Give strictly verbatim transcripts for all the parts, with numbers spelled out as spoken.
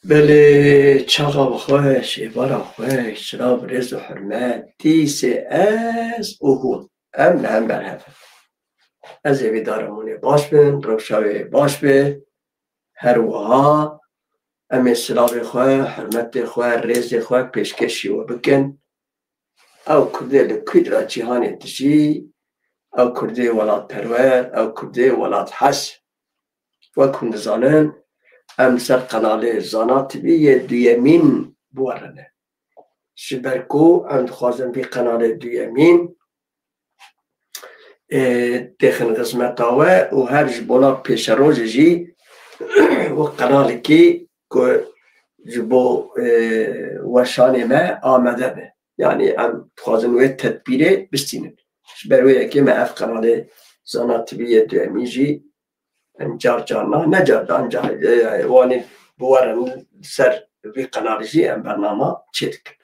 Belê, çaxa xweş, êvara xweş, silav, rêz û hurmet, dîsê ez û hûn, em li hember hev in. Ez hêvîdar im hûn ê baş bin, rewşa wê baş be. Her wiha em ê silavê xwe, hurmetê xwe, rêzê xwe pêşkêşî we bikin. Ew Kurdê li ku de cîhanê dijî, ew Kurdê welatperwer, ew Kurdê welathes. Wek hûn dizanin, em li ser qenalê Zana T V yê duyemîn bi we re ne. Ji ber ku em dixwazin vî qenalê duyemîn, ê, têxin xizmeta we û her ji bona pêşerojê jî wek qenalekî ku ji bo, ê, weşanê me amade be. Yanî em dixwazin wê tedbîrê bistînin. Ji ber wê yekê me ev qenalê Zana T V yê duyemîn jî em car car na, ne car car, car, e, e, wanê bi we re li ser vî qenalê jî em bernama çêdikin.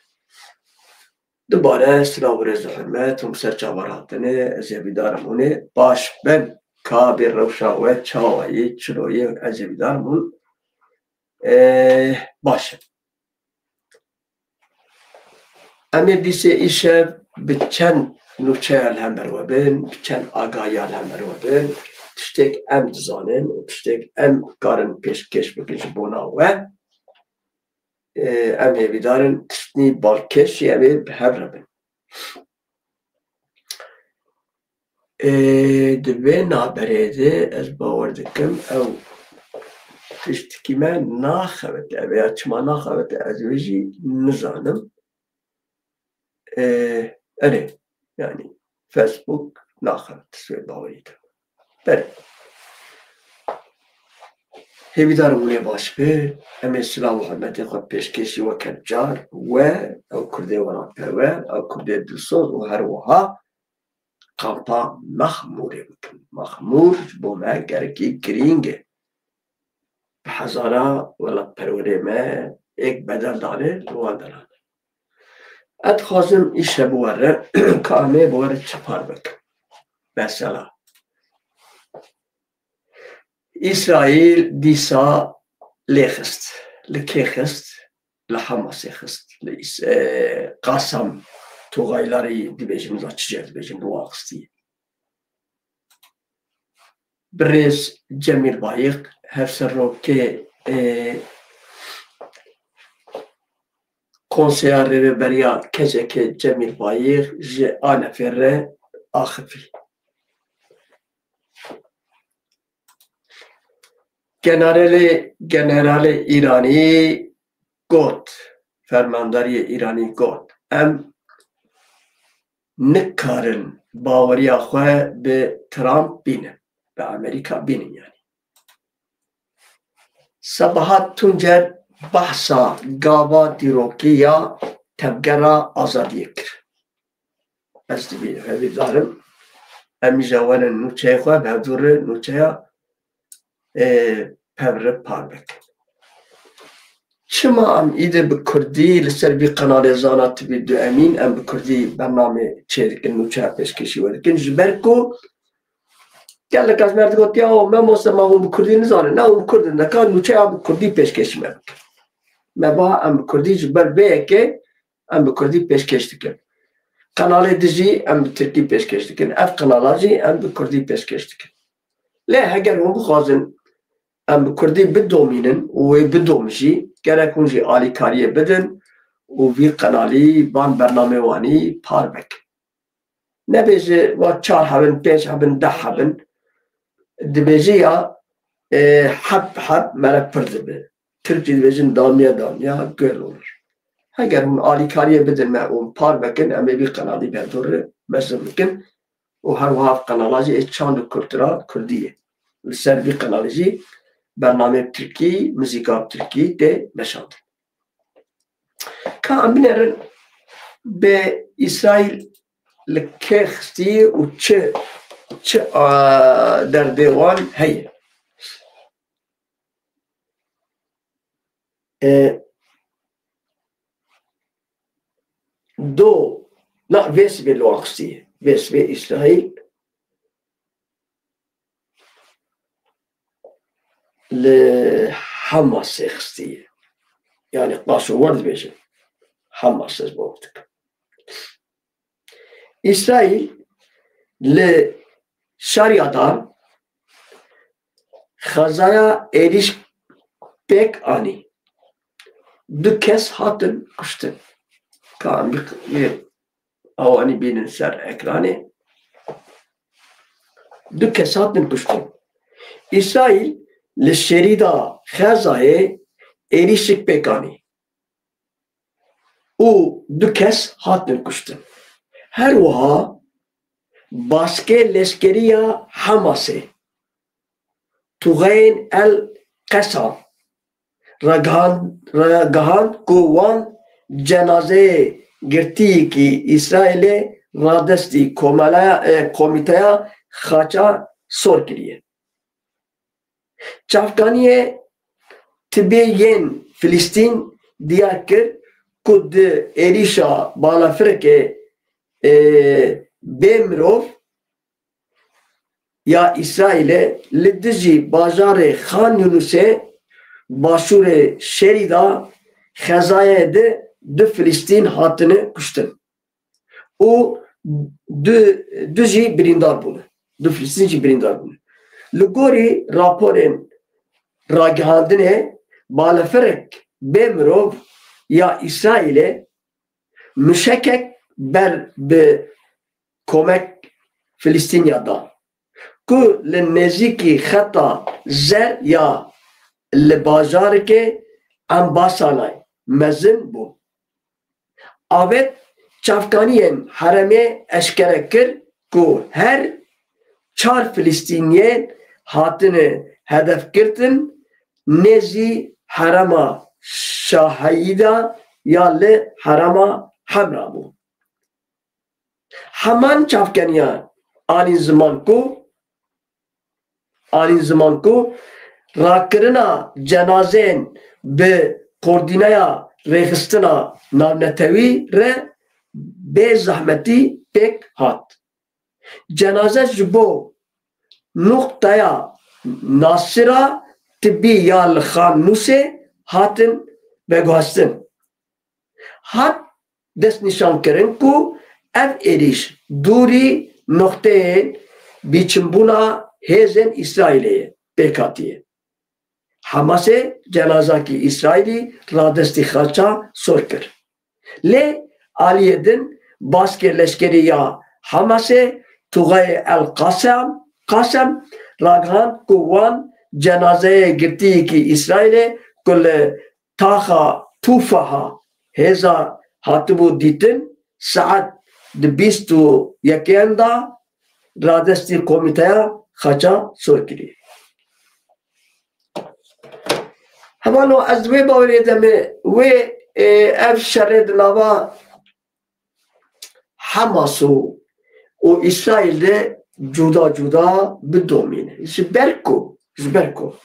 Dubare silav û rêz û hurmet hûn ser çavar hatine, ez hêvîdar im hûn ê baş bin. Ka bê rewşa we çawa yê, çilo yê, ez hêvîdar im hûn, e, baş in. Em ê dîsê îşev bi çend nûçeya li hember we bin, bi çend agahiya li hember we bin, tiştêk em dizanin û tiştêk em karin pêşkêş bikin ji bona we. Ê, em hêvîdar in tiştnî balkêş jî em ê bi hev re bin. Ê, di vê navberê de ez bawer dikim ew tiştikî me naxebite. Ev ya çima naxebite ez wê jî nizanim. Ê, erê, yanî Facebook naxebite, ez wê bawerî dikim. Berê. Hêvîdar im hûn ê baş be. Em ê silav û hurmetê xwe pêşkêşî weke car we, ew Kurdê welatperwer, ew Kurdê dilsoz û her wiha kampa Mexmûrê bikin. Mexmûr ji bo me gerekî girîng e. Bi hezara welatperwerê me êk bedel dane li wan deran. Ez dixwazim îşev bi we re, ka em ê bi we re çi par bikin. Mesela, Îsraîl dîsa lê xist. Li kê xist? Li Hamasê xist. Li Îs-, e, Qasam Toxaylarî dibêjin, za çi cih dibêjin, li wan xistiye. Birêz Cemîl Bayik, hevserokê, e, Konseya Rêveberiya K C K Cemîl Bayik ji Anefê re axivî. Generalê, generalê Îranî got, fermandariyê Îranî got, em nikarin baweriya xwe bi Trump bînin, bi Amerîka bînin yanî. Sebahat Tuncer behsa gava dîrokî ya Tevgera Azadiyê kir. Ez divî hevîdar im. Em îja werin nûçeyê xwe, bi hevdû re nûçeya, ê, pevre par bikin. Çima em îdî bi kurdî li ser vî qenalê Zana T V duyemîn em bi kurdî bernamê çêdikin, nûçeya pêşkêşî we dikin? Ji ber ku gelek ez me digot, ya mamoste, ma hûn bi kurdî nizanin? Ne, hûn bi kurd in, de ka nûçeya bi kurdî pêşkêşî me bikin. Me va em bi kurdî ji ber vê yekê em bi kurdî pêşkêş dikin. Qenalê din jî em bi tirkî pêşkêş dikin. Ev qenala jî em bi kurdî pêşkêş dikin. Lê heger hûn bixwazin em bi kurdî bidomînin û wê bidomîjî, gerek hûn jî alîkariyê bidin û vî qenalî van bernamê wanî par bikin. Nebêje va çar hebin, pênc hebin, deh hebin. Dibêje ya, e, heb heb mere pir dibe. Tirkî dibêjin damiye damiye göl olur. Heger hûn alîkariyê bidin me û par vekin, em ê vî qenalî berdor re mezin bikin. Û her wiha ev qenala jî ê çand û kultura kurdî ye. Li ser vî qenalê jî bernameyê bi tirkî, muzîka bi tirkî tê meşandin. Ka em binêrin, bi Îsraîl li kê xistî û çi, çi, a, derdê wan heye? E, do, na, vê sibê li wan xistî. Vê sibê Îsraîl li Hamasê xistiye. Yani, qaşo wer dibêjin. Hamas ez bawer dikim. Îsraîl li şariya de xezaya êrîş pêk anî. Du kes hatin kuştin. Ka em bi, bi awanî bînin ser ekranê. Du kes hatin kuştin. Îsraîl li şerîda xezayê êrîşik pêk anî û du kes hatin kuştin. Her wiha baskê leşkerî ya Hamasê, Tuxeyên El Qesam, ragihand, ragihand ku wan cenazeyê girtiyekî Îsraîlê radestî komeleya, e, Komîteya Xaça Sor kiriye. Çavkaniyê tibê yên Filistîn diyar kir ku di êrîşa balafirikê, e, bê mirov ya Îsraîlê li dijî bajarê Xan Yunusê başûrê şerî de xezayê de du Filistîn hatine kuştin û du, du jî birîndar bûne. Du Filistîn jî birîndar bûne. Li gorî raporên ragihandinê, balefirek bê mirov ya Îsraîlê mişekek ber bi komek Filistîniya da, ku li nêzîkî xeta zer ya li bajarikê Embasanay mezin bû. Avêt çavkaniyên herêmê eşkere kir ku her çar Filistîniyên hatine hedefgirtin nêzî herêma Şahîda ya li herêma Hemra bû. Heman çavkeniya anîn ziman ku, anîn ziman ku rakirina cenazeyên bi koordîneya rêxistina navnetewî re bê zehmetî pêk hat. Cenaze ji bo nuqteya nasira tibî ya li Xan Nûsê hatin veguhestin. Hat destnîşankirin ku ev êrîş dûrî noqteyên bîçinbûna hêzên Îsraîlê ye, pêk hatiye. Hamasê cenazakî Îsraîlî radestî xaça sor kir. Lê aliyê din baskê leşkerî ya Hamasê Tuxeyê El Qasem, Qasem ragihand ku wan cenazeyê girtiyekî Îsraîlê ku li taxa Tufaha hêza hatibû dîtin, saet di bîst û yekan de radestî komîteya xaça sor kirî. Hevano ez wê bawerê de me wê, e, ev şerê di nava Hamas û, û Îsraîl de cuda cuda bidomîne. Ji ber ku, ji ber ku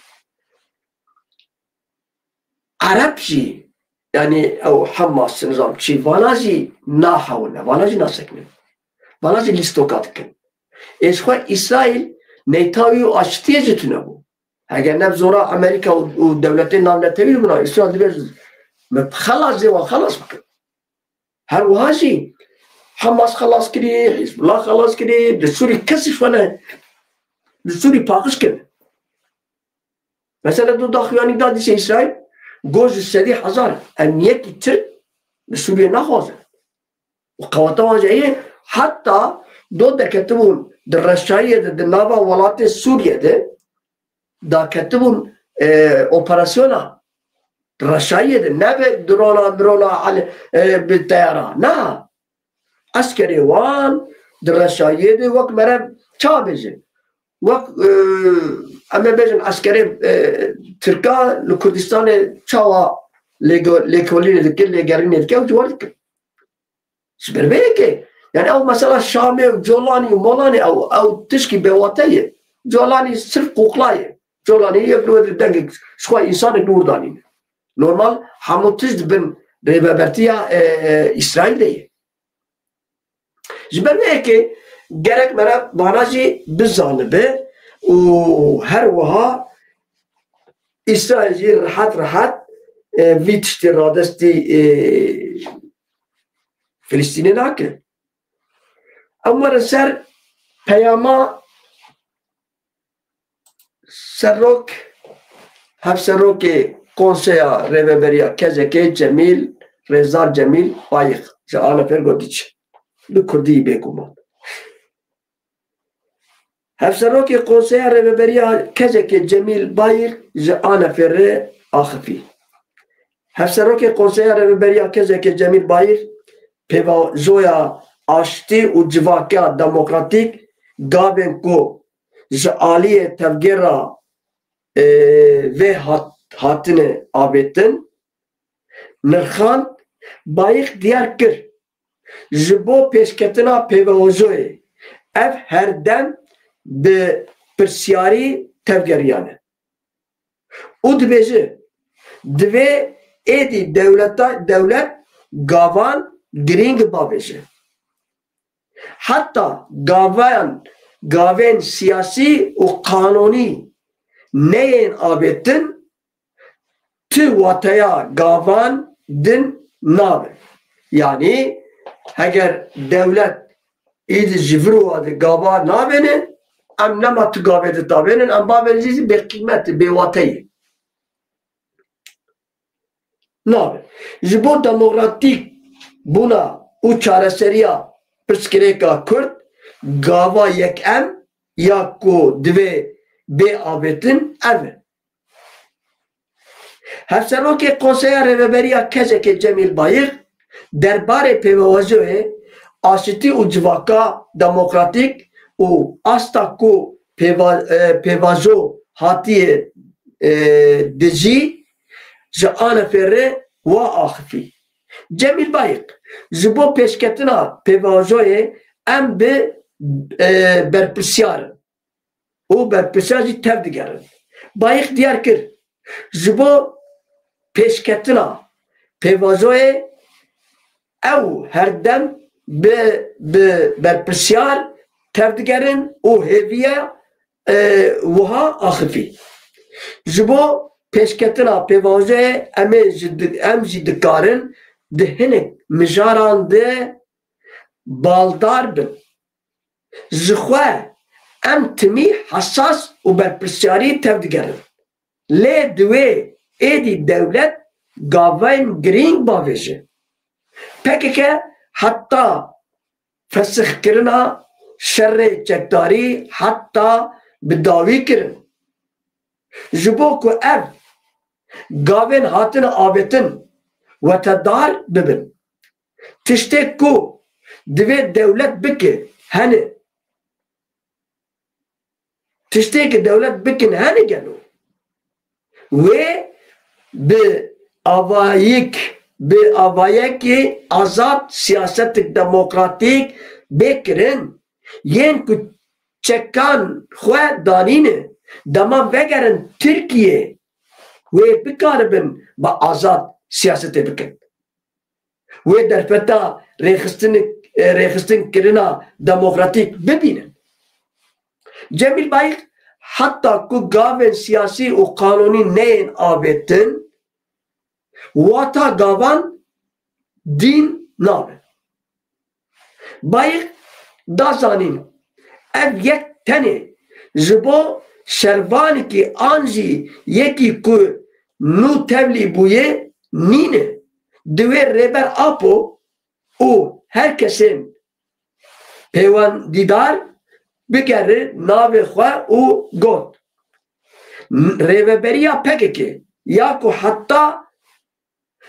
Ereb jî, yanî ew Hamas, nizam çi, vana jî nahewine, vana jî nasekine. Vana jî lîstoka dikin. Ê ji xwe Îsraîl neytawî û aştiyê jî tune bû. Heger ne bi zora Amerîka û, û dewletên navnetewî bûna, Îsraîl dibêje, me xelas zê wan xelas bikin. Her wiha jî Hamas xelas kirî, Hizbullah xelas kirî, di Sûrî kesî ji xwe ne, di Sûrî paqij kirin. Mesela du daxuyanî da dîse Îsraîl, got ji sedî hezar, em yekî Tirk li Sûriyê naxwazin. Û qeweta wan jî heye, heta do deketibûn di reşayiyê de, di nava welatê Sûriyê de, daketibûn, e, operasyona reşayiyê de, ne bi drona, drona, e, bi teyara. Na. Eskerê wan di reşayiyê de wek mere ça bêjin. Wek, e, em ê bêjin eskerê, e, Tirka li Kurdistanê çawa lêgo-, lêkolînê dike, lêgerînê dike û ciwar dike. Ji ber vê yekê, yani ew mesela Şamê û Colanî û Molanî ew, ew tişkî bêwate ye. Colanî sirf qûqla ye. Colanî yek li wê dengek ji xwe însanek li wir danîne. Normal hemû tişt di bin rêvebertiya, e, e, Îsraîlê ye. Ji ber vê yekê gerek me re vana jî bizanibe û her wiha Îsraîl jî rehet rehet e, vî tiştê radestî, e, Filistînê nake. Em werin ser peyama serok, hevserokê Konseya Rêveberiya K C K Cemîl, Rêzar Cemîl Bayik ji Anefêr got diçe. Bi kurdî bêguman. Hevserokê Konseya Rêveberiya K C K Cemîl Bayik ji Anefêrê axifî. Hevserokê Konseya Rêveberiya K C K Cemîl Bayik pêvajoya aştî û civakiya demokratîk gavên ku ji aliyê tevgera, e, vê hat-, hatine avêtin, nirxand. Bayik diyar kir, ji bo pêşketina pêvajoyê ev her dem bi pirsyarî tevgeriyane û dibêje, divê êdî dewleta, dewlet gavan girîng bavêje. Heta gavan, gavên siyasî û qanûnî neyên avêtin, tu wateya gavan din nabe. Yanî heger dewlet îdî ji vir û wa de gava navêne, em nema tu gavê de tavênin, em bavên jî bêqîmet, bêwate ye. Nabe. Ji bo demokratîk bûna û çareseriya pirsgirêka Kurd, gava yekem ya ku divê bê avêtin ev e. Hevserokê Konseya Rêveberiya K C K Cemîl Bayik derbarê pêvajoyê aşitî û civaka demokratîk û asta ku pêva-, e, pêvajo hatiye, e, dijî ji Anefêrê wa axifî. Cemîl Bayik, ji bo pêşketina pêvajoyê em bi, e, berpirsyar in û berpirsiyar jî tev digerin. Bayik diyar kir, ji bo pêşketina pêvajoyê ew her dem bi, bi berpirsiyar tev digerin û hêviya, e, wiha axifî. Ji bo pêşketina pêvajoyê em ê ji di-, em jî dikarin di hinek mijaran de baldar bin. Ji xwe em timî hesas û berpirsiyarî tev digerin. Lê divê êdî dewlet gavên girîng bavêje. P K K heta fesixkirina şerê çekdarî heta bi dawî kirin. Ji bo ku ev gavên hatine avêtin wetedar bibin. Tiştê ku divê dewlet bike hene. Tiştê ku dewlet bikin hene gelo. Wê bi avayik, bi avayekê azad siyasetek demokratîk bê kirin. Yên ku çekan xwe danîne, dema vegerin Tirkiye, wê bikaribin bi azad siyasetê bikin. Wê derfeta rêxistin, e, rêxistinkirina demokratîk bibînin. Cemîl Bayik heta ku gavên siyasî û qanûnî neyên avêtin, wata gavan dîn nabe. Bayik da zanîn, ev yek tenê ji bo şervanekî an jî yekî ku nû tevlî bûye nîne. Divê Rêber Apo û her kesên pêwendîdar bigere navê xwe û got, rêveberiya P K K ya ku heta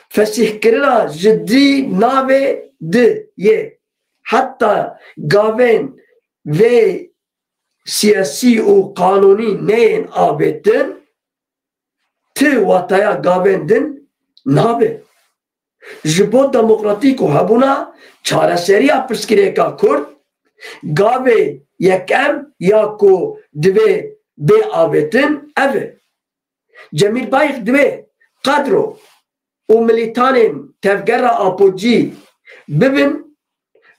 fesîhkirina ji dî navê di yê heta gavên vê siyasî û qanûnî neyên avêtin, ti wataya gavên din nabe. Ji bo demokratîk û hebûna çareseriya pirsgirêka Kurd, gavê yekem ya ku divê bê avêtin ev e. Cemîl Bayik divê kadro û milîtanên tevgera Apocî bibin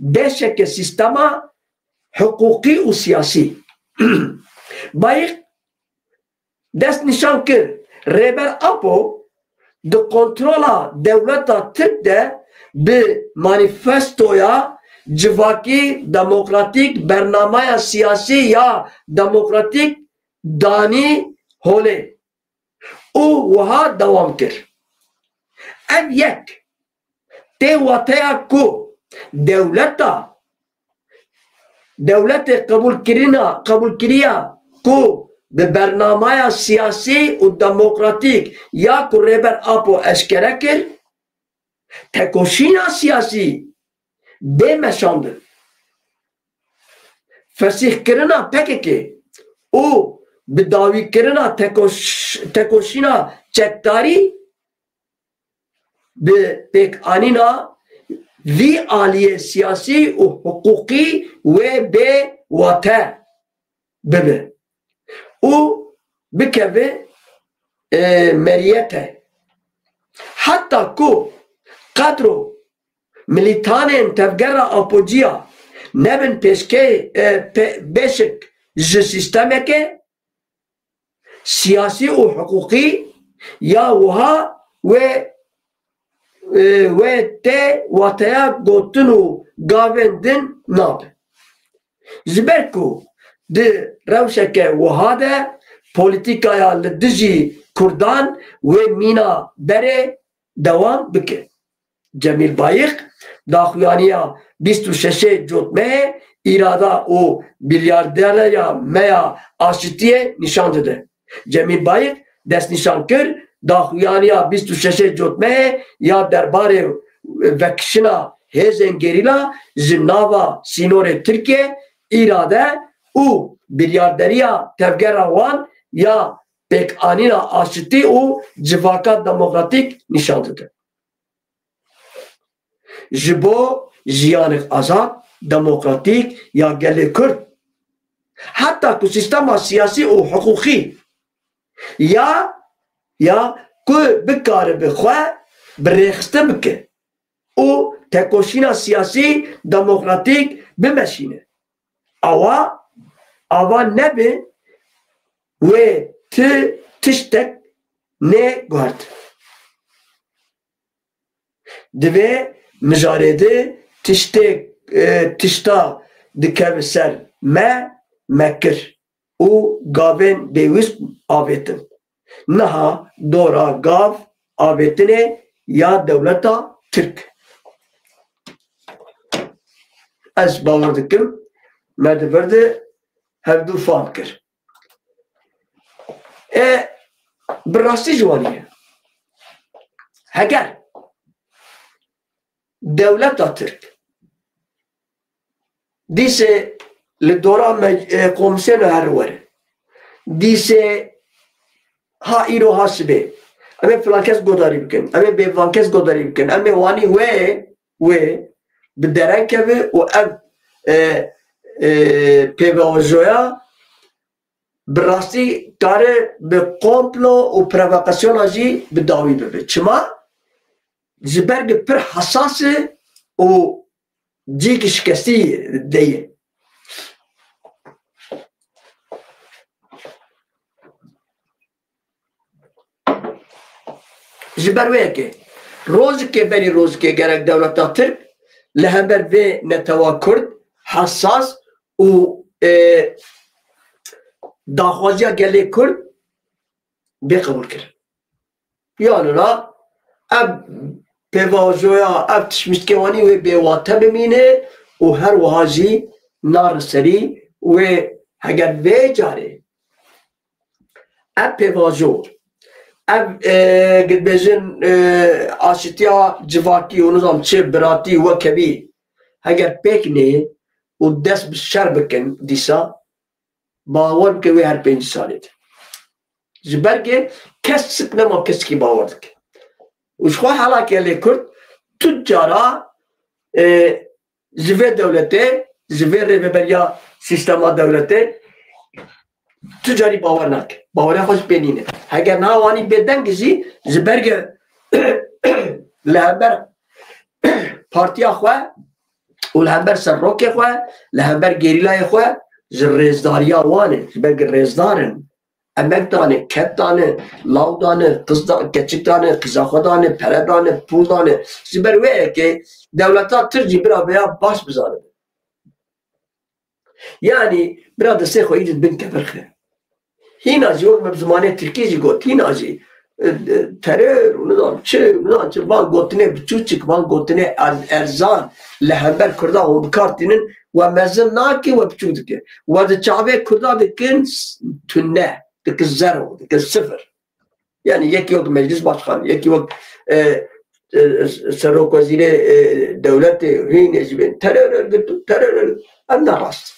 beşeke sîstema hiqûqî û siyasî. Bayik dest nîşan kir, Rêber Apo di kontrola dewleta Tirk de bi manîfestoya civakî, demokratîk, bernamaya siyasî ya demokratîk danî holê û wiha dewam kir. Ev yek tê wateya ku dewleta, dewletê qebûlkirina, qebûlkiriya ku bi bernamaya siyasî û demokratîk ya ku Rêber Apo eşkere kir, tekoşîna siyasî bê meşandin. Fesîhkirina P K K û bi dawîkirina tekoş-, tekoşîna çekdarî bi pêkanîna vî aliyê siyasî û hiqûqî wê bê wate bibe û bikeve, e, meriyete. Heta ku qedro milîtanên tevgera Apojiya nebin pêşkê, e, pe-, beşik ji sîstemeke siyasî û hiqûqî ya wiha wê, e, wê tê wateya gotin û gavên din nabe. Ji ber ku di rewşeke wiha de polîtîkaya li dijî Kurdan wê mîna berê dewam bike. Cemîl Bayik, daxuyaniya bîst û şeşê Cotmehê, îrada û biryardariya me ya aşitiyê nîşan dide. Cemîl Bayik destnîşan kir, daxuyaniya bîst û şeşê Cotmehê ya derbarê vekişina hêzên gerîla ji nava sînorê Tirkiyê, îrade û biryardariya tevgera wan ya pêkanîna aşitî û civaka demokratîk nîşan dide. Ji bo jiyanek azad, demokratîk ya gelê Kurd, heta ku sîstema siyasî û hiqûqî ya, ya ku bikaribe xwe bi rêxistin bike û tekoşîna siyasî demokratîk bimeşîne. Awa, ava nebe wê ti tiştek nê guhert. Divê mijarê de tiştê, e, tişta dikeve ser me, me kir û gavên pêwîst avêtin. Niha dora gav avêtinê ya dewleta Tirk. Ez bawer dikim, me di vir de hevdu fam kir. E, bi rastî ji wanî ye. Heger dewleta Tirk dîsê li dora me, e, komîsyona her were. Dîsê ha îro ha sibê. Em ê filan kes godarî bikin. Em ê bêvan kes godarî bikin. Em ê wanî wê, wê bi dereng keve û ev, e, e, pêvajoya bi rastî kare bi komplo û provokasyona jî bi dawî bibe. Çima? Ji ber ku pir hesas e û cihekî şikestî de ye. Ji ber wê yekê, rojikê berî rojikê gerek dewleta Tirk li hember vê netewa Kurd hesas û, e, daxwaziya gelê Kurd bê qebûlkirin. Yanina ev pêvajoya, ev tiştmîştkewanî wê bêwate bimîne û her wiha jî nare serî wê heger vê carê ev pêvajo, ev, e, dibêjin, e, aşitiya civakî û nizam çi biratî wekevî heger pêk nê û dest bi şer bikin dîsa, bawer bike wê her pêncî salê de. Ji ber ke kes sik nema kesekî bawer dike. Û ji xwe hela gelê Kurd tu cara, e, ji vê dewletê, ji vê rêveberiya sîstema dewletê tu carî bawer nake. Baweriya xwe jî pê nîne. Heger niha wanî bêdeng jî ji ber ke li hember partiya xwe û li hember serokê xwe, li hember gerîlayê xwe ji rêzdariya wan e, ji ber ku rêzdar in. Emek dane, ked dane, law dane, qiz da, keçik dane, qiza xwe dane, pere dane, pûl dane. Ji ber wê yekê dewleta Tirk jî bira vêya baş bizane. Yanî bira destê xwe îdî bin kefir xire. Hîna jî wek me bi zimanê tirkî jî got, hîna jî, e, e, terör û nizam çi, nizam çi, van gotinê biçûçik, van gotinê er-, erzan li hember Kurda hûn bi kar tînin, we mezin nake, we biçûk dike. We di çavê Kurda dikin s-, tune, dikin zero, dikin sifir. Yani yekî wek meclis başkanı, yekî wek, e, e, serok wezîrê, e, dewletê, hînê jî bên terör örgütü, terör örgütü. Em ne rast.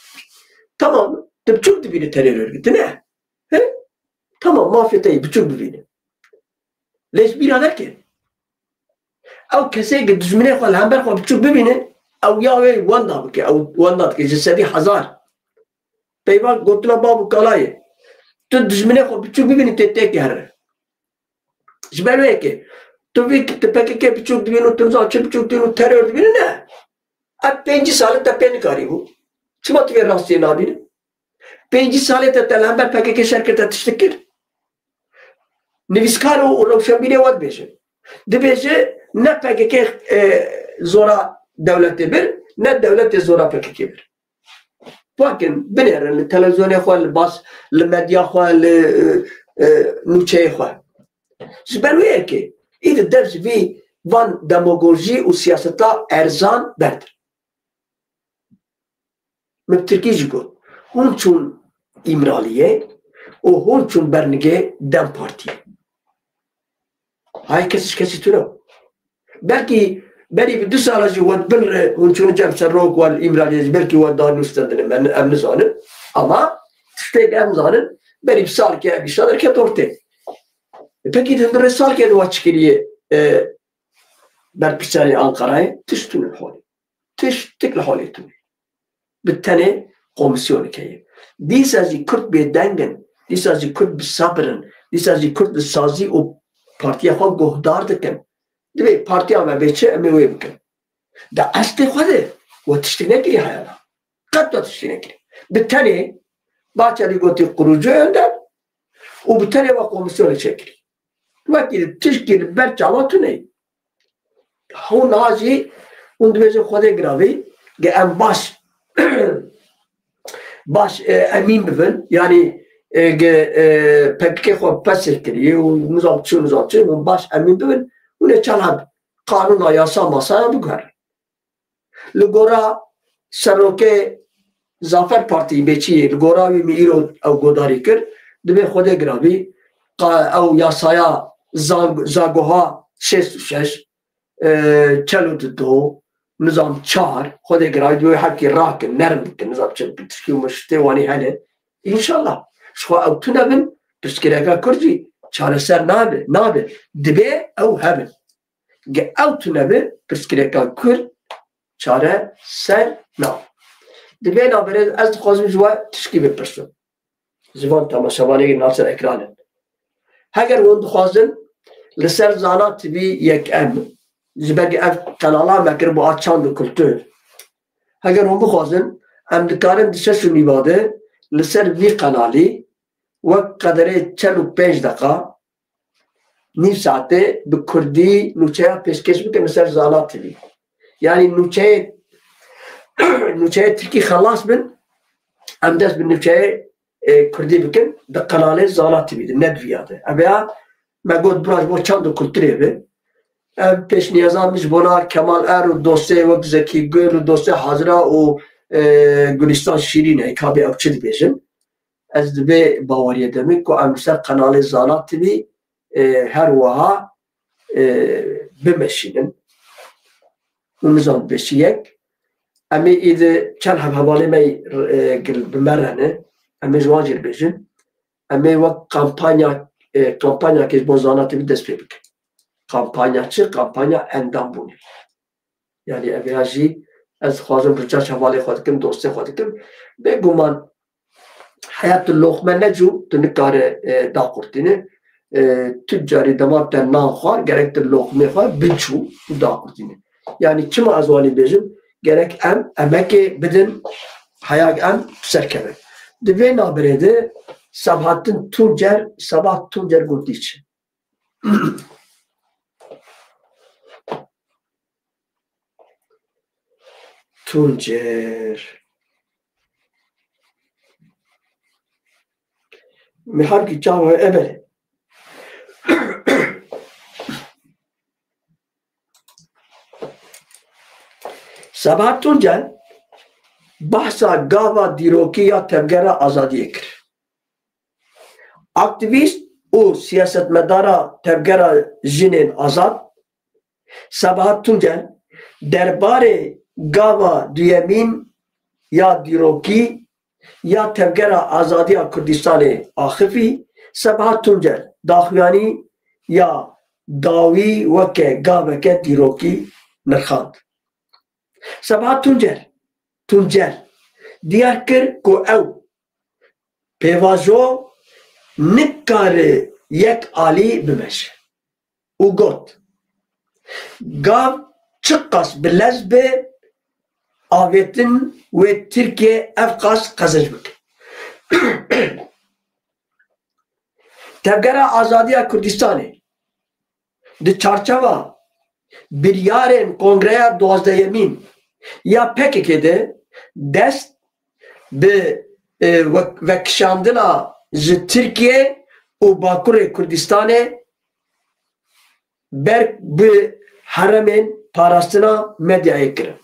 Tamam, tu biçûk dibîne terör örgütü, ne? He? Tamam, mafê te yî, biçûk bibîne. Lê ji bîra neke. Ew kesê ki dijminê xwe li hember xwe biçûk bibîne, ew ya wê wenda bike, ew wenda dike, ji sedî hezar. Peyva gotina bav û kalayê. Tu dijminê xwe biçûk bibînî tê têkî here. Ji ber wê yekê. Tu vî tu P K K biçûk dibîn û tu nizam çi biçûk dibîn û teror dibînî ne. Ev pêncî sal e te pê nikarîbû. Çima tu vê rastiyê nabînî? Pêncî salê te te li hember P K K şer kir te tiştik kir? Nivîskar û rewşenbîrê we dibêje. Dibêje ne P K K, e, zora dewletê bir, ne dewletê zora P K K bir. Bakin, binêrin li televîzyonê xwe, li bas, li medya xwe, li, e, e, nûçeyê xwe. Ji ber wê yekê, îdî dev ji vî van demagojî û siyaseta erzan berdir. Min bi tirkî jî got, hûn çûn Îmraliyê û hûn çûn bernigê DEM Partiyê. Hay kes ji kesî tune. Belkî berî bi du sala jî we bin re hûn çûn cem serok we li Îmraliyê jî belkî we danûstendine me, em nizanin. Ama tiştê em zanin, berî bi salkê ev îşa derket ortê. E, pekî di hundirê salkê de we çi kiriye, e, berpirsiyarê Ankarayê? Tişt tune li holê. Tiştik li holê tune. Bi tenê komîsyoneke ye. Dîsa jî Kurd bêdeng in. Dîsa jî Kurd bi sabir in. Dîsa jî Kurd li sazî û partiya xwe guhdar dikin. Divê partiya me bê çi, em ê wê bikin. Di eslê xwe de we tiştê nekirî heyana. Qet we tiştê nekirî. Bi tenê Bahçelî gotî kurucu önder û bi tenê we komîsyonê çêkirî. Wekî li tişkî li ber çawa tune ye. Hûn niha jî hûn dibêjin Xwedê giravî, ge em baş, baş, e, emîn bibin, yanî, e, ge, e, P K K xwe pesê kiriye û nizam çi û nizam çi, hûn baş emîn bibin, hûn ê çal heb qanûna yasa masaya biguherin. Li gora serokê Zafer Partî Bêçiyê, li gora wî min îro ew godarî kir, dibê Xwedê giravî, qa-, ew yasaya zan-, zagoha şêst û şeş, e, çel û du do, nizam çar, Xwedê giravî dibê wê hevkî rakin, nerm bikin, nizam çi bi tirkî û min şitê wanî hene. Înşallah. Ji xwe ew tune bin, pirsgirêka Kurd jî çareser nabe, nabe. Dibê ew hebin. Ge ew tune be, pirsgirêka Kurd çare ser nabe. Di vê navberê de ez dixwazim ji we tişkî bipirsim. Ji van temaşevanê li ser ekranê. Heger hûn dixwazin li ser Zana T V yek em, ji ber ev qenala me kiribû a çand û kultur. Heger hûn bixwazin, em dikarin di şeş û nîva de li ser vî qenalî wek qederê çel û pênc deqa nîv saetê bi kurdî nûçeya pêşkêş bikin li ser Zana T V. Yanî nûçeyê, nûçeyê tirkî xelas bin, em dest bi nûçeyê, e, kurdî bikin, di qenalê Zana T V de, ne di viya de. Ev ya me got bira ji bo çand û kulturê be. Ev pêşniyazan min ji bona Kemal Er û dostê wek Zekî Gul û dostê Hazira û, e, Gulistan Şîrîn e, ka bê ew çi dibêjin. Ez di vê baweriyê de me ku em li ser qenalê Zana T V, e, her wiha, e, bimeşînin. Û nizam beşî yek. Em ê îdî çend hevhevalê me, e, gil bi me re ne. Em ê ji wan jî bêjin. Em ê wek kampanya, e, kampanyakê ji bo Zana T V dest pê bikin. Kampanya çi? Kampanya endam bûnê. Yanî ev ya jî ez dixwazim rica hevalê xwe dikim, dostê xwe dikim. Bêguman heyat tu loqme necû, tu nikare, e, daqurtîne. E, tu carî dema te nan xwar, gerek tu loqmê xwe biçû û daqurtîne. Yanî çima ez wanî bêjim? Gerek em emekê bidin, heya em bi ser keve. Di vê navberê de Sabahattin Tuncer, Sabahat Tuncer gotî çi? Tuncer. Mihabkî çawa ebere. Sabahat Tuncer bahsa gava dîrokî ya Tevgera Azadiyê kir. Aktîvîst û siyasetmedara Tevgera Jinên Azad Sabahat Tuncer derbarê gava duyemîn ya dîrokî ya Tevgera Azadiya Kurdistanê axifî, Sabahat Tuncer daxuyanî ya dawî weke gaveke dîrokî nirxand. Sabahat Tuncer, Tuncer diyar kir ku ew pêvajo nikare yek alî bimeşe û got, gav çiqas bi lez be, avêtin wê Tirkiye ev qas qezenc bike. Tevgera Azadiya Kurdistanê di çarçeva biryarên Kongreya duwazdehemîn ya P K K de dest bi, e, wek-, vekişandina ji Tirkiye û Bakurê Kurdistanê ber bi herêmên parastina medyayê kirin.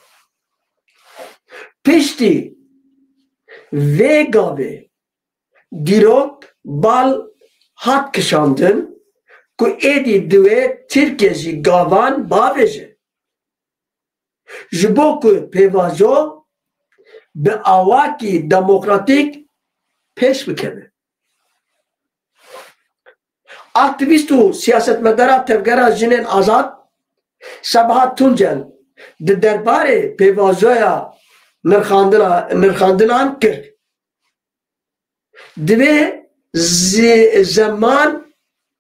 Piştî vê gavê dîrok bal hat kişandin ku êdî divê Tirkiye jî gavan bavêje. Ji bo ku pêvajo bi awakî demokratîk pêş bikeve. Aktîvîst û siyasetmedara Tevgera Jinên Azad Sabahat Tuncel di derbarê pêvajoya nirxandina, nirxandinan kir. Divê zi-, zeman,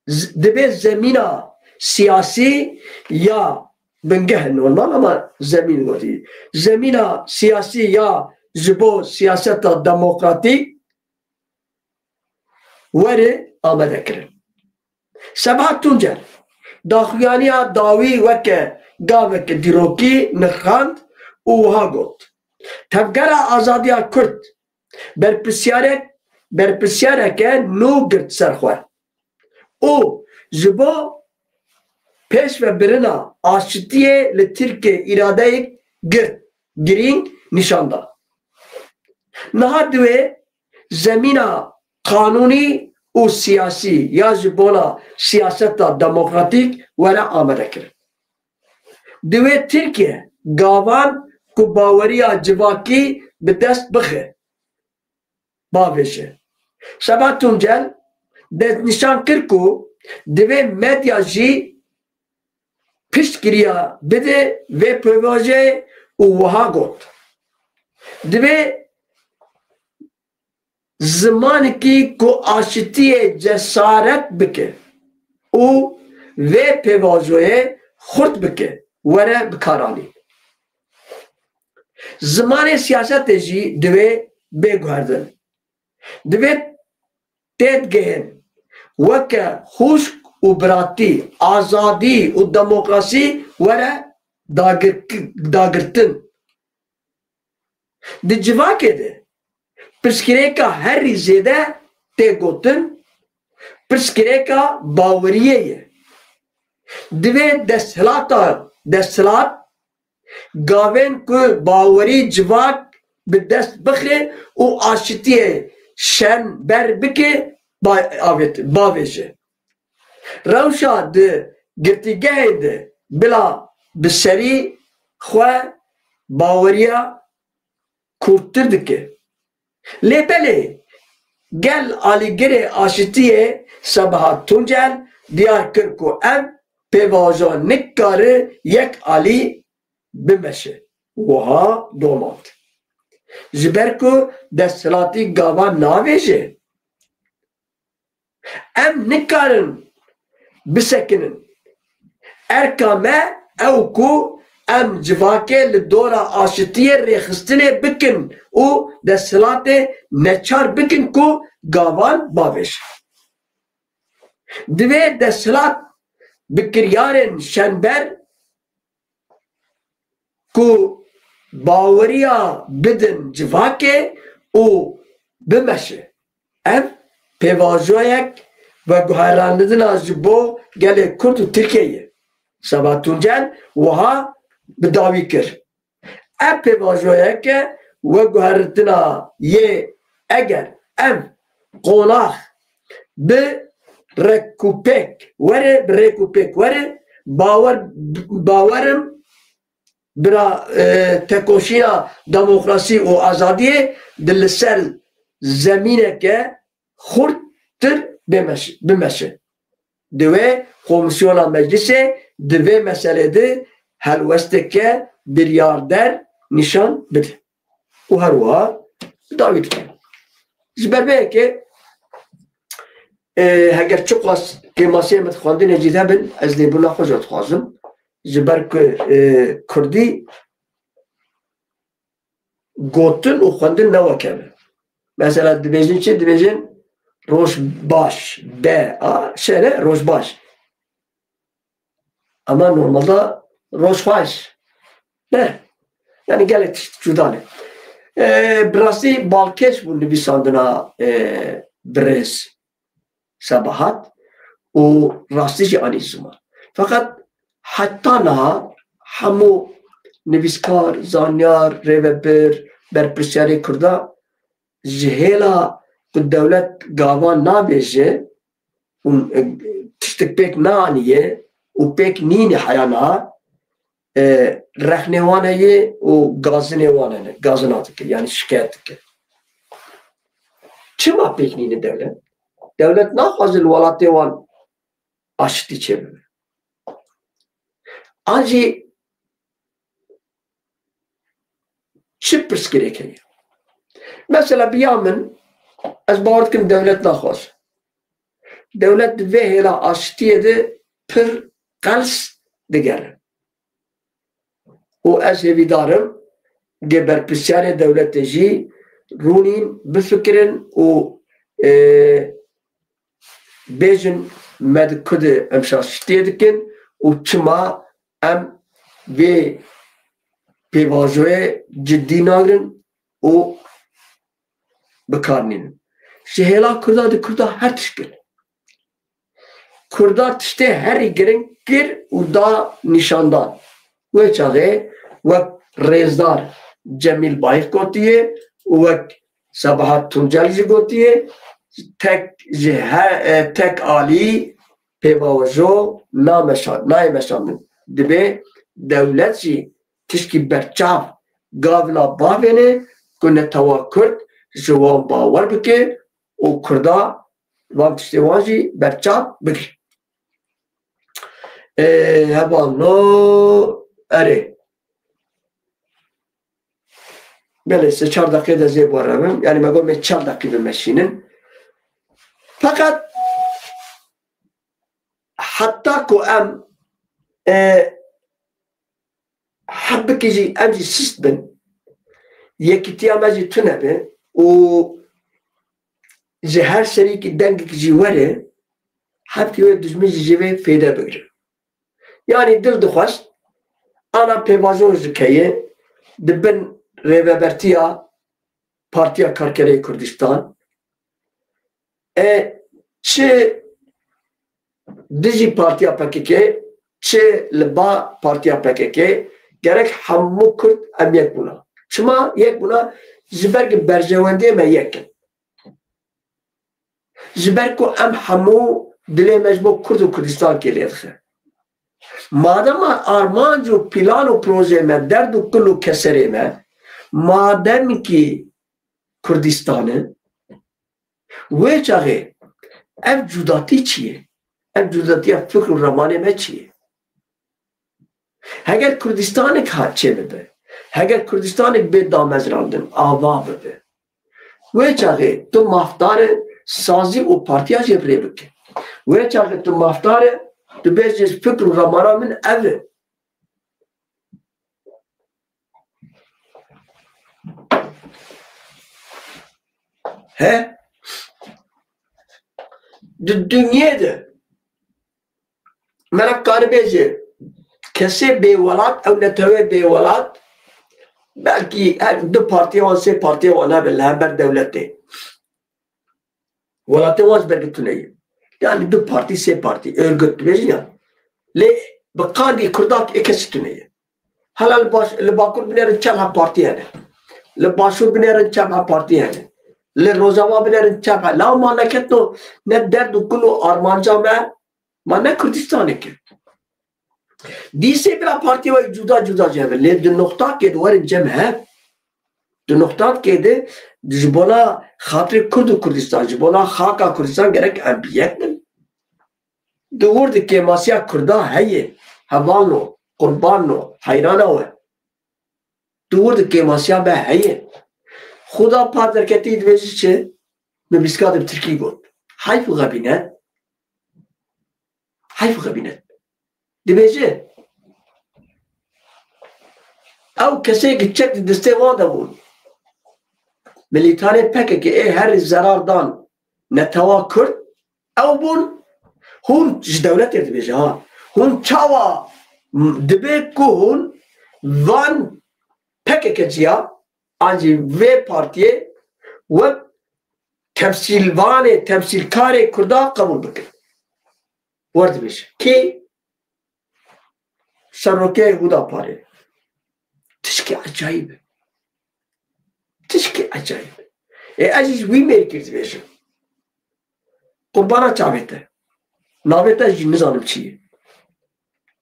z-, divê zemîna siyasî ya bingeh normal ama zemîn gotî. Zemîna siyasî ya ji bo siyaseta demokratîk were amade kirin. Sebahat Tuncer daxuyaniya dawî weke gaveke dîrokî nirxand û wiha got, Tevgera Azadiya Kurd berpirsyarek, berpirsyareke nû girt ser xwe û ji bo pêşvebirina aşitiyê li Tirkiyê îradeyek girt, girîng nîşan da. Niha divê zemîna qanûnî û siyasî ya ji bona siyaseta demokratîk were amadekirin. Divê Tirkiye gavan ku baweriya civakî bi dest bixe, bavêje. Sebahat Tuncel destnîşan kir ku divê medya jî piştgiriya bide vê pêvajoyê û wiha got, divê zimanekî ku aşitiyê cesaret bike û vê pêvajoyê xurt bike were bikaranîn. Zimanê siyasetê jî divê bê guherdin. Divê têdigihên weke xwişk û biratî, azadî û demokrasî were dagirk-, dagirtin. Di civakê de pirsgirêka herî zêde tê gotin, pirsgirêka baweriyê ye. Divê desthilata, desthilat gavên ku bawerî civak bi dest bixe û aşitiyê şen ber bike, ba-, avêt-, bavêje. Rewşa di girtîgehê de bila bi serî xwe baweriya kûrtir dike. Lê belê gel alîgirê aşitiyê Sebahat Tuncel diyar kir ku ev pêvajo nikare yek alî bimeşe. Wiha domand. Ji ber ku desthilatî gavan navêje. Em nikarin bisekinin. Erka me ew ku em civakê li dora aşitiyê rêxistinê bikin û desthilatê neçar bikin ku gavan bavêje. Divê desthilat bi kiryarên şenber ku baweriya bidin civakê û bimeşe. Ev pêvajoyek veguherandina ji bo gelê Kurd û Tirkiyeyê ye. Seba Tuncel wiha bi dawî kir. Ev pêvajoyeke veguheritina yê eger ev qonax bi rêkûpêk were, bi rêkûpêk were, bawer, bawerim bira, e, tekoşîna demokrasî û azadiyê di li ser zemîneke xurttir bimeş-, bimeşe. Divê komîsyona meclisê di vê meselê de helwesteke biryarder nîşan bide. Û her wiha dawî dike. Ji ber vê yekê, e, heger çiqas kêmasiyê min xwendinê jî hebin, ez lêbûna xwe jî dixwazim. Ji ber ku, e, kurdî gotin û xwendin ne wek ev e. Mesela dibêjin çi? Dibêjin roj baş. De, a, şere, roj baş. Ama normalde roj xweş. Ne? Yani gelek tişt cuda ne. E, bi rastî balkêş bû nivîsandina, e, birêz Sebahat û rastî jî anî ziman. Feqet heta niha hemû nivîskar, zanyar, rêvebir, berpirsiyarê Kurda ji hêla ku dewlet gavan nabêje û, e, tiştek pêk neaniye û pêk nîne heya niha, e, rexnê wan heye û gazinê wan hene, gazina dike, yani şikayet dike. Çima pêk nîne dewlet? Dewlet naxwaze li welatê wan aşitî çêbibe. An jî çi pirsgirêk heye? Mesela bi ya min, ez bawer dikim dewlet naxwaze. Dewlet di vê hêla aşitiyê de pir qels digere. Û ez hêvîdar im, gê berpirsiyarê dewletê jî rûnîn, bifikirin û, e, bêjin me di ku de em şaşitiyê dikin û çima em vê pêvajoyê cidî nagrin û bi kar nînin. Ji hêla Kurda di Kurda her tişt kir. Kurda tiştê herî giring kir û da nîşandan. Wê çaxê wek rêzdar Cemîl Bayik gotiye û wek Sebahat Tuncel jî gotiye, tek ji he-, e, tek alî pêvajo nameşa-, nayê meşandin. Dibê dewlet jî tişkî berçav gavina bavêne ku netewa Kurd ji wan bawer bike û Kurda van tiştê wan jî berçav bigire. Ê, hevalno, erê. Belê, sê çar deqê de zê bo revim. Yani me got me çar deqî bimeşînin. Feqet heta ku em, e, Hep bike jî em jî sist bin, yekîtiya me jî tune be û ji her serîkî dengek jî were, hepkî wê dijmin jî ji vê fêde bigire. Yanî dil dixwest, ana pêvajo ji keyê di bin rêvebertiya Partiya Karkerê Kurdistan, e, çi dijî Partiya P K K, çi li ba Partiya P K K, gerek hemû Kurd em yek bûna. Çima yek bûna? Ji ber ku berjewendiyê me yek in. Ji ber ku em hemû dilê me ji bo Kurd û Kurdistankê lê dixe. Madema armanc û plan û projeyê me, derd û kul û keserê me, mademkî Kurdistan e, wê çaxê ev cudatî çi ye? Ev cudatiya fikr û ramanê me çi ye? Heger Kurdistanek ha çêbibe, heger Kurdistanek bê damezrandin, ava bibe, wê çaxê tu mafdar e sazî û partiya jê bi rê bike. Wê çaxê tu mafdar e, tu bêjî fikr û ramana min ev e. He? Di dinyê de me re karibêje kesê bêwelat ew netewe bêwelat, belkî her du partiyê wan, sê partiyê wan hebe li hember dewletê. Welatê wan ji ber tune ye. Yani du partî, sê partî, örgüt dibêjin ya. Lê bi qandî Kurda ê kesî tune ye. Hala li baş, li Bakur binêrin çend heb partî hene. Li Başûr binêrin çend heb partî hene. Li Rojava binêrin çend heb. La ma neketno ne derd û kul û armanca me, ma ne Kurdistanê kir. Dîsê bila partiya wê cuda cuda jî hebe. Lê di noxtakê di werin cem hev. Di noxtakê de ji bona xatirê Kurd û Kurdistan, ji bona xaka Kurdistan gerek em bi yek bin. Di wir di kêmasiya Kurda heye, hevalno, qurbano, heyrana we. Di wir di kêmasiya me heye. Xuda par derketî dibêjî çi? Min bîska de bi tirkî got. Heyf û xebîne. Heyf û xebîne. Dibêje, ew kesê ki çek di destê wan de bûn. Milîtanê P K K ê herî zerar dan netewa Kurd, ew bûn, hûn ji dewletê dibêje ha. Hûn çawa m-, dibe ku hûn van P K K ciya, an jî vê partiyê wek temsîlvanê, temsîlkarê Kurda qebûl bikin. Wer dibêje. Kê? Serokê Hudaparê. Tişkê ecayîb e. Tişkê ecayîb e. Ê ez jî ji wî mêrkî dibêjim. Qurbana çavê te. Navê te jî nizanim çi ye.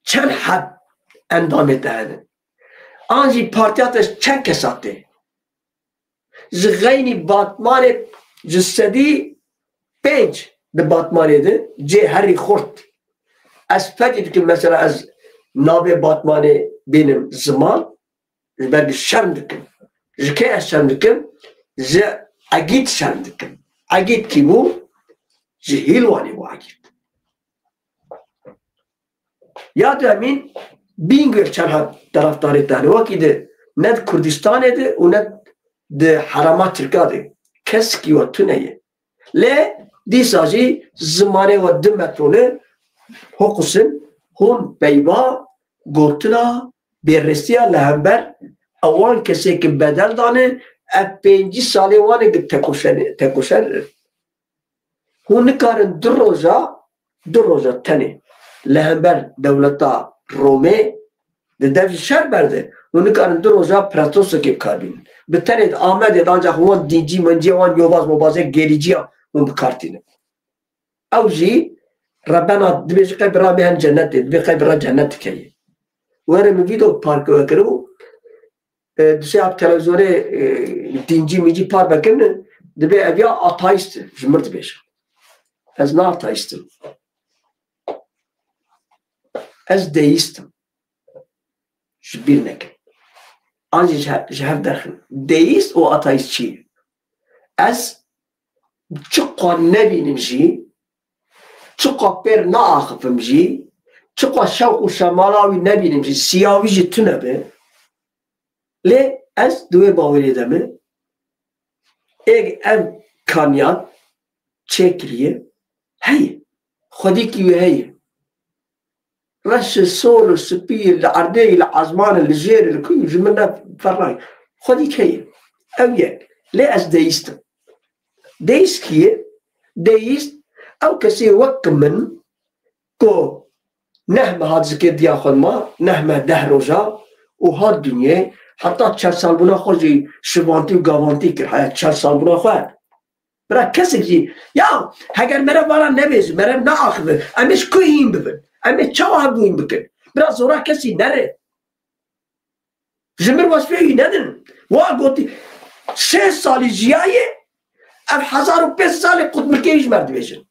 Çend heb endamê te hene? An jî partiya te çend kesa tê? Ji xeynî Batmanê ji sedî pênc di Batmanê de cê herî xurt. Ez fekî dikim, mesela ez navê Batmanê bînim ziman, ji ber bi şerm dikim. Ji kê ez şerm dikim? Ji Egîd şerm dikim. Egîd kî bû? Ji Hîlwanê bû Egîd. Ya duyemîn, Bîngöl çend heb tarafdarê te hene. Wekî di ne di Kurdistanê de û ne di herêma Tirka de. Kesekî we tune ye. Lê dîsa jî zimanê we du metrone hoqusin, hûn peyva gotina bêrêstiya li hember ewan kesê ki bedel dane, ev pêncî salê wan e ki tekoşen, tekoşer. Hûn nikarin du roja, du roja tenê li hember dewleta Romê di dev ji şer berde. Hûn nikarin du roja pretosekê bi kar bînin. Bi tenê di Amedê de ancak wan dîncî mincî wan yobaz mobazê gêrîciya hûn bi kar tînin. Ew jî rebena dibêje qey bira me hen cennetê, dibê qey bira cennet dikeyê. Were min vîdeo park we kiribû, e, dişê ev televîzyonê, e, dîncî mîncî par vekirine, dibê ev ya ateîst e, ji mir dibêje. Ez ne ateîst im. Ez deîst im. Ji bîr nekin. An jî ji he-, ji hev derxin. Deîst û ateîst çi ye? Ez çiqa nebînim jî, çiqa pêr neaxifim jî, çiqa şewq û şemala wî nebînim jî, siya wî jî tune be. Lê ez di wê bawerê de me, êg ev kaniyat çêkiriye, heye. Xwedîkî wê heye. Reş û sor û spî li erdê, li ezmanê, li jêrê, li kû ji min re ferq nake. Xwedî heye. Ew yek. Lê ez deîst im. Deîst kî ye? Deîst ew kesê wek min ku neh meha dizikê diya xwe dima, neh meh deh roja û hat dinyê, heta çar salbûna xwe jî şivantî û gavantî kir, heya çar salbûna xwe. Bira kesek jî, ya heger mere vana nebêjin, mere neaxive, em ê ji ku hîn bibin? Em ê çawa hevdû hîn bikin? Bira zora kesî nere. Ji mir wesfê wî nedin. Wa gotî, şêst salî jiyaye, ev hezar û pênc salê qutmirkê wî ji me re dibêjin.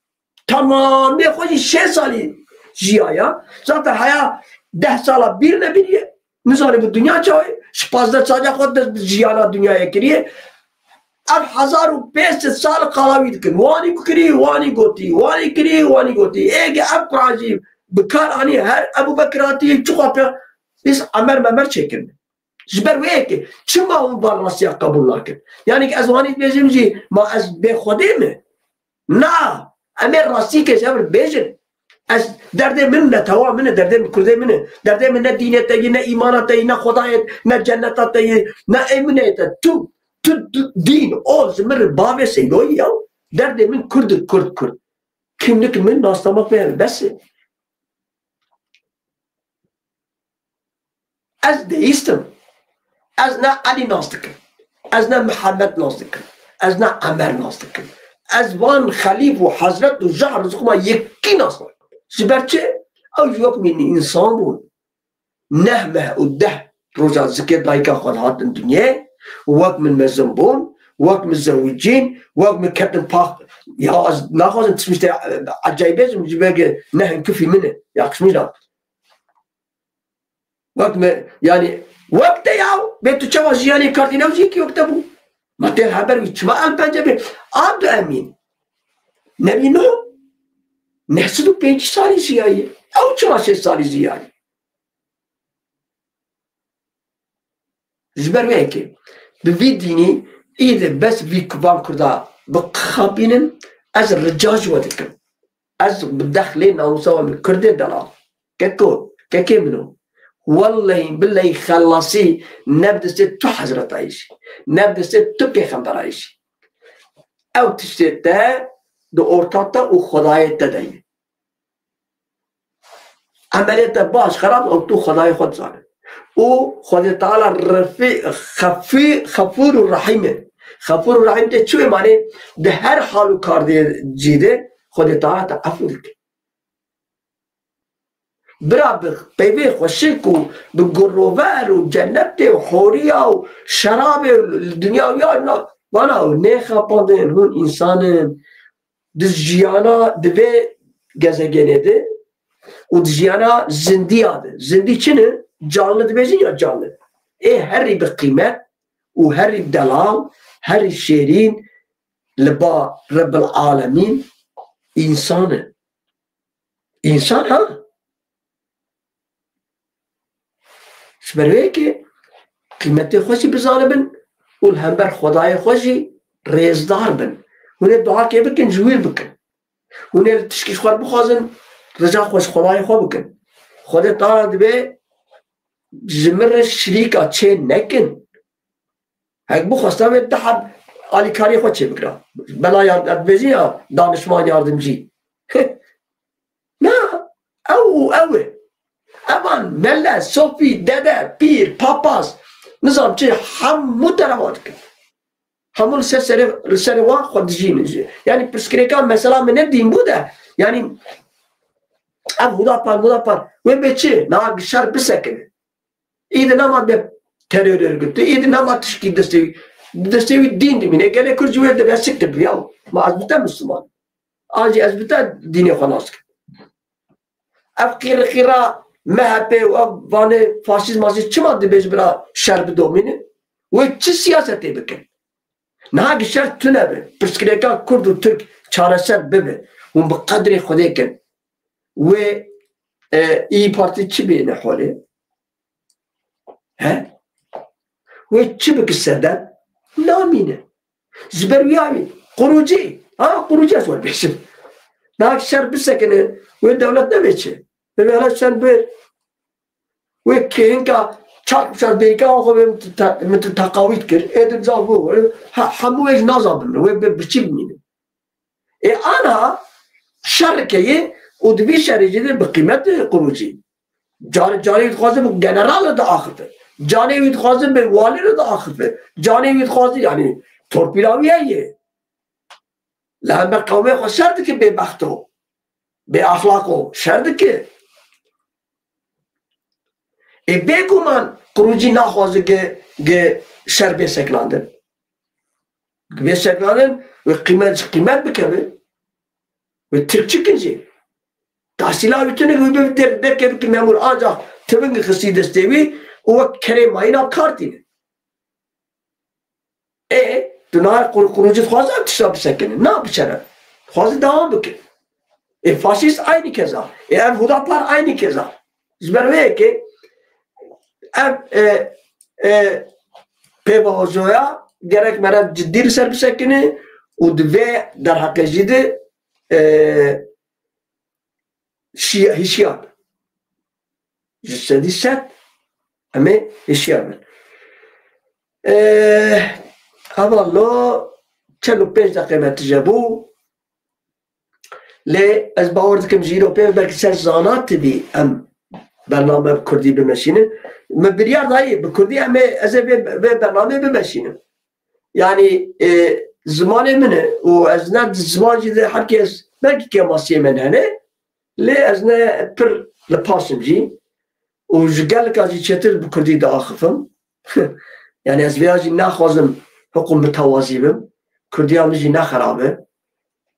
Tamamê xwe jî şêst salî jiyaya. Zaten heya deh sala bîr nebiriye. Nizane bi dinya çawa ye. Ji pazdeh saliya xwe dest bi jiyana dinyayê kiriye. Ev hezar û pênc sed sal qala wî dikin. Wanî kirî, wanî gotî, wanî kirî, wanî gotî. Êge ev Quran jî bi kar anî, her Ebû Bekir hatî, çiqa pê, îs Emer Memer çêkirin. Ji ber wê yekê, çima hûn van rastiya qebûl nakin? Yanî ki ez wanî dibêjim jî, ma ez bê Xwedê me? Na, Em ê rastî kê ji hev re bêjin. Ez, derdê min netewa min e, derdê min kurdê min e. Derdê min ne dînê te yî, ne îmana te yî, ne Xwedayê, ne cenneta te yî, ne ê min ê te. Tu, tu, tu dîn, ol ji min re bavê seydoyî ya. Derdê min kurd, kurd, kurd. Kimlik min nasnamek me bes e. Ez deîst im. Ez ne Elî nas dikim. Ez ne Mihemed nas dikim. Ez ne Emer nas dikim. Ez van xelîf û hezret û jahr û zixma yekî nas nakim. Ji ber çi? Ew ji wek min însan bûn. Neh meh û deh roja zikê dayika xwe dihatin dinyê. Wek min mezin bûn. Wek min zewicîn. Wek min ketin pax. Ya ez naxwazim tiştê ecayîbê jim ji ber ke ne hinkifî min e. Yakışmîş da. Wek me, yani, wek te ya, bê tu çawa jiyanê kartî ne jî ki wek te bû. Ma tê haber wî çima em pence bê. Abdü Emîn. Nebî no. Neh sed û pêncî salî jiyaye. Ew çima şeş salî jiyaye. Ji ber wê yekê. Bi vî dînî, îdî bes vî kuvan kurda bixapînin, ez rica ji we dikim. Ez bi dexlê namûsa we min kurdê delal. Keko, kekê min o. Wellehî, billehî xelasî ne bi destê tu hezretayî jî. Ne bi destê tu pêxemberayî jî. Ew tiştê te di orta te û Xwedayê te de ye. Emelê te baş, xerab, ew tu Xwedayê xwe dizane. Û Xwedê Teala refî, xefî, xefûr û rehîm e. Xefûr û rehîm tê çi wê manê? Di her hal û kardê cî de Xwedê Teala te efû dike. Bira bi peyvê xweşik û bi gurover û cennetê û horiya û şerabê û li dinya û ya na, vana û nêxapandin, hûn însan in. Di jiyana, di vê gezegenê de û di jiyana zindiya de. Zindî çi ne? Canlı dibêjin ya canlı. Ê herî bi qîmet û herî delal, herî şêrîn li ba Rebbil Alemîn însan e. Însan ha? Ji ber wê yekê qîmetê xwe jî bizanibin û li hember Xwedayê xwe jî rêzdar bin. Hûn ê duakê bikin, ji wî bikin. Hûn ê li tişkî ji xwe bixwazin, rica xwe ji Xwedayê xwe bikin. Xwedê Teala dibê ji min re şirîka çê nekin. Hek bixwesta wê du heb alîkariyê xwe çêbikira. Bela yard-, ez dibêjin ya danişman yardimcî. Na, ew û ew e. Evan mele, sofî, dede, pîr, papaz, nizam çi, hemû derewa dikin. Hemû li ser serê, li serê wan xwe dijînin jî. Yanî pirsgirêka mesela min ne dîn bû de, yanî ev Hudapar, Hudapar, wê bê çi? Niha şer bisekine. Îdî nema de terör örgütü, îdî nema tişkî destê wî. Destê wî dîn dimîne. Gelê Kurd ji wê dibe siktir bi ya. Ma ez bi te Müslüman. An jî ez bi te dînê xwe nas dikim. Ev qîrqîra M H P û ev vanê faşîzm mazî çima dibêj bira şer bidomîne? Wê çi siyasetê bikin? Niha gi şer tune be, pirsgirêka Kurd û Tirk çareser bibe, hûn bi qedrê Xwedê kin. Wê, e, İYİ Parti çi bêne holê? He? Wê çi bike sedem? Namîne. Ji ber wî avî. Qurucî. Ha, qurucî ez werbêjim. Niha şer bisekine, wê dewlet nebe çi? Wê wela şer bi. Wê kêhinka çar şer bêyika xwe be min te, min te teqawît kir. Ê din zav bû. Ha, hemû wê jî nazan bimre. Wê bi, bi çi bimîne? Ê ana şer keye û di vî şerê jî de bi qîmet qurucî. Carê, carê wî dixwaze bi general re diaxife. Carê wî dixwaze bi walî re diaxife. Carê wî dixwaze, yanî torpîla wî heye. Li hember qewmê xwe şer dike bêbexto. Bêaxlaqo. Şer dike. Ê bêguman qurucî naxwaze ge, ge şer bê sekinandin. Bê sekinandin, wê qîmet, qîmet bikeve. Wê Tirkçikin jî. Tahsîla wî tune wî bi der, derkeve ki memur, ancak tiving xistî destê wî û wek kerê mayîna kar tîne. Ê, tu niha qur-, qurucî dixwaze ev tişta bisekine. Na biçere. Dixwaze dewam bike. Ê, faşîst aynî keza. Ê, ev Hudapar aynî keza. Ji ber vê yekê ev, e, e, pêvajoya gerek mere cidî li ser bisekine û di vê derheqê jî de, e, şi-, hişyar bin. Ji sedî sed em ê hişyar bin. E, hevalno çel û pênc deqê me tije bû. Lê ez bawer dikim ji îro pê ve belkî ser zana tibî em bername bi kurdî bimeşînin. Min biryar dayî bi kurdî em ê, ez ê vê, vê bernameyê bimeşînim. Yanî, e, zimanê min e û ez ne ziman jî de herkes belkî kêmasiyê min hene. Lê ez ne pir li paş im jî û ji geleka jî çêtir bi kurdî diaxifim. Yanî ez vêya jî naxwazim hiqû mitewazî bim. Kurdiya min jî ne xerab e.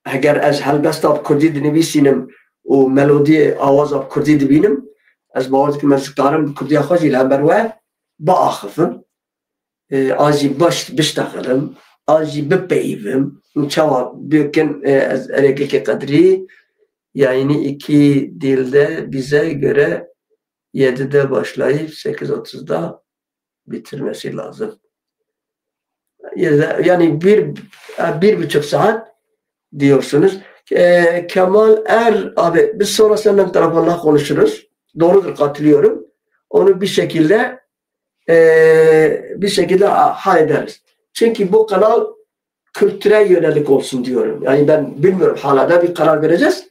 Heger ez helbesta bi kurdî dinivîsînim û melodiyê awaza bi kurdî dibînim, ez bawer dikim ez dikarim bi kurdiya xwe jî li hember we biaxifim. E, an jî baş biştexilim, an jî bipeyivim. Çawa bikin, e, ez erê kekê Qedrî, yani iki dilde bize göre yedide başlayıp sekiz otuzda bitirmesi lazım. Yani bir, bir buçuk saat diyorsunuz. E, Kemal Er abi, biz sonra senden telefonla konuşuruz. Doğrudur, katılıyorum. Onu bir şekilde, e, bir şekilde hallederiz. Çünkü bu kanal kültüre yönelik olsun diyorum. Yani ben bilmiyorum, hala da bir karar vereceğiz.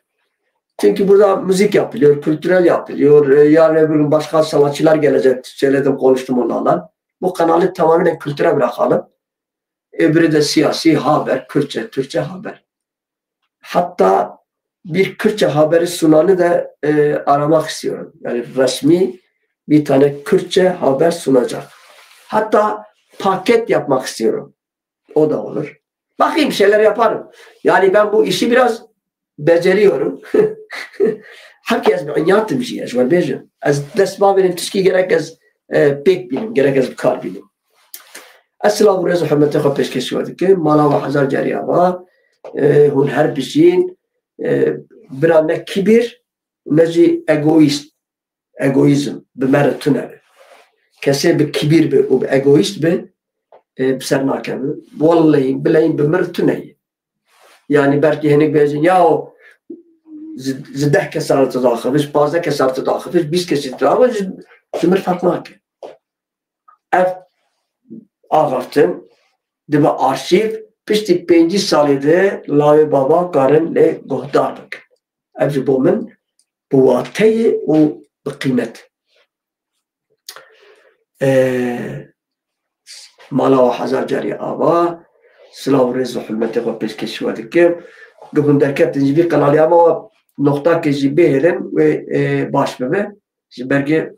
Çünkü burada müzik yapılıyor, kültürel yapılıyor. E, yarın öbür gün başka sanatçılar gelecek. Söyledim, konuştum onlarla. Bu kanalı tamamen kültüre bırakalım. Öbürü de siyasi haber, Kürtçe, Türkçe haber. Hatta bir Kürtçe haberi sunanı da, e, aramak istiyorum. Yani resmi bir tane Kürtçe haber sunacak. Hatta paket yapmak istiyorum. O da olur. Bakayım, şeyler yaparım. Yani ben bu işi biraz beceriyorum. Herkes bi inyatim jî, ez we bêjim. Ez dest bavêrim tişkî gerek ez, e, pêk bînim, gerek ez bi kar bînim. Ez silav û rêz û hurmetê xwe pêşkêşî we dikim. Mala we hezar carî ava, e, hûn her bijîn, e, bira ne kibîr, ne jî egoîst, egoîzm, bi me re tune be. Kesê bi kibîr be û bi egoîst be, e, bi ser nakeve. Wellehî, bileyî bi me re tune ye. Yani belkî hinek bêjin, ya o ji, ji deh kesan re tu daxivî, ji pazdeh kesan re tu daxivî, ji bîst kesî tu daxivî, ji, ji mir ferq nake. Ev axaftin dibe arşîv, piştî pêncî salê de lawê bava karin lê guhdar bikin. Ev ji bo min bi wate ye û bi qîmet. E, Mala we hezar carî ava, silav û rêz û hurmetê xwe pêşkêşî we dikim. Guhun derketin ji vî kanalê ama noxtakê jî bihêlin wê, e, baş bibe. Ji bergê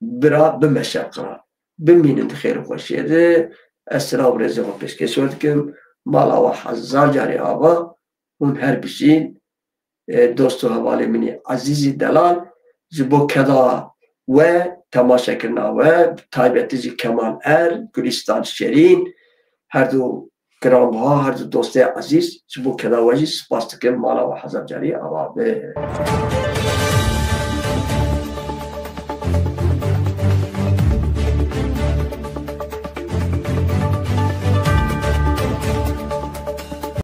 bira bimeşe qira. Bimînin di xêr û xweşiyê de. Ez silav û rêzê xwe pêşkêş we dikim. Mala we hezar carî ava. Hûn her bijîn. E, dost û hevalê min î ezîzî delal, ji bo keda we, temaşekirina we, bi taybetî jî Kemal Er, Gulistan Şerîn, her du giranbiha, her du dostê ezîz, ji bo keda we jî spas dikim. Mala we hezar carî ava be.